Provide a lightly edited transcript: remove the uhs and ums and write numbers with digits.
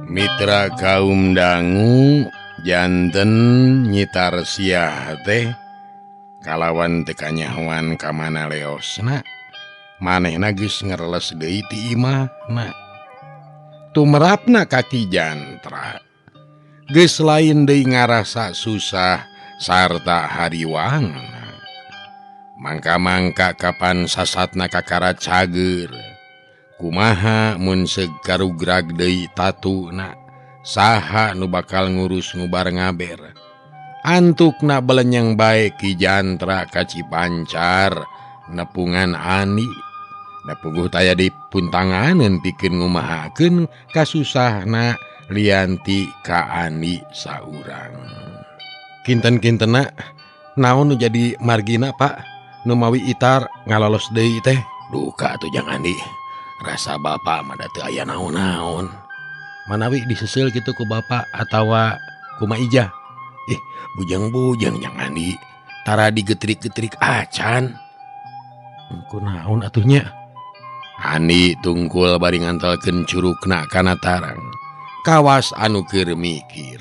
Mitra kaum dangu janten Nyi Tarsiah teh kalawan teu kanyahoan ka mana leosna manehna geus ngereles deui ti imahna. Tumerapna ka Ki Jantra geus lain deui ngarasa susah sarta hariwang. Mangka-mangka kapan sasatna kakara cager. Kumaha mun seug karugrag deui tatuna, saha nu bakal ngurus ngubar ngaber. Antukna belenyeng bae Ki Jantra ka Cipancar nepungan Ani. Da puguh taya dipuntanganeun pikeun ngumahakeun kasusahna lianti ka Ani saurang. Kinten-kintenna naon nu jadi margina Pak nu mawi Itar ngalolos deui teh? Duka atuh jang Andi. Rasa bapak mah da teu aya naon-naon. Manawi diseseul kitu ku bapak atawa ku Ijah. Ih, bujang-bujang jang Andi. Tara digetrik-getrik acan. Kunaon atuh nya? Andi tungkul bari ngantelkeun curukna kana tarang. Kawas anu keur mikir.